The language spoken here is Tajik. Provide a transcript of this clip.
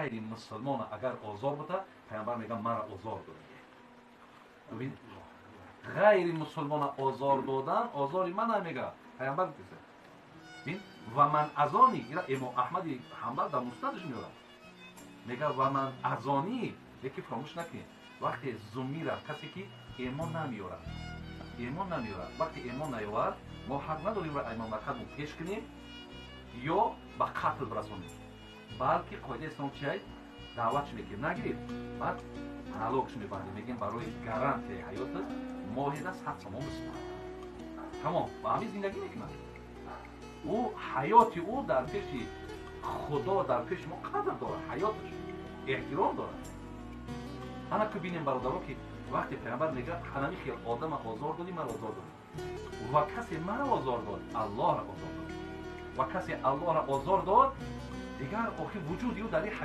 Ғайри мусулмон агар озор буда, пайғамбар мегӯяд, маро озор дод. Бибин, ғайри мусулмона озор додан озори мана, мегӯяд пайғамбар. Бин, ва ман азони, ира Имом Аҳмади Ҳанбал дар Муснадаш меорад, мегӯяд: ва ман азони. Яке фаромӯш накунед, вақте зумира, касе ки эмон намеорад, эмон намеорад, вақте эмон наёвард, мо ҳақ надорем ра мамлакатмо пеш кунем ё ба қатл бирасонем, балки қоидаи ислом чиай? Даъватш мекунем, нагирифт, баъд налогш мебандем, мегӯем, барои гарантияи ҳаётат моҳеда 100 сомон бисупор. Тамом, ба ҳамин зиндагӣ мекунад. Ӯ ҳаёти ӯ дар пеши Худо, дар пеши мо қадр дорад, ҳаёташ эҳтиром дорад. Ана ку бинем, бародаро, ки вақте пайғамбар мегӯяд, ҳанами хел одама озор додӣ, маро озор додӣ, ва касе маро озор дод, Аллоҳро озор дод, ва касе Аллоҳро озор дод, дигар охир вуҷуди ӯ дар ин ҳаёт.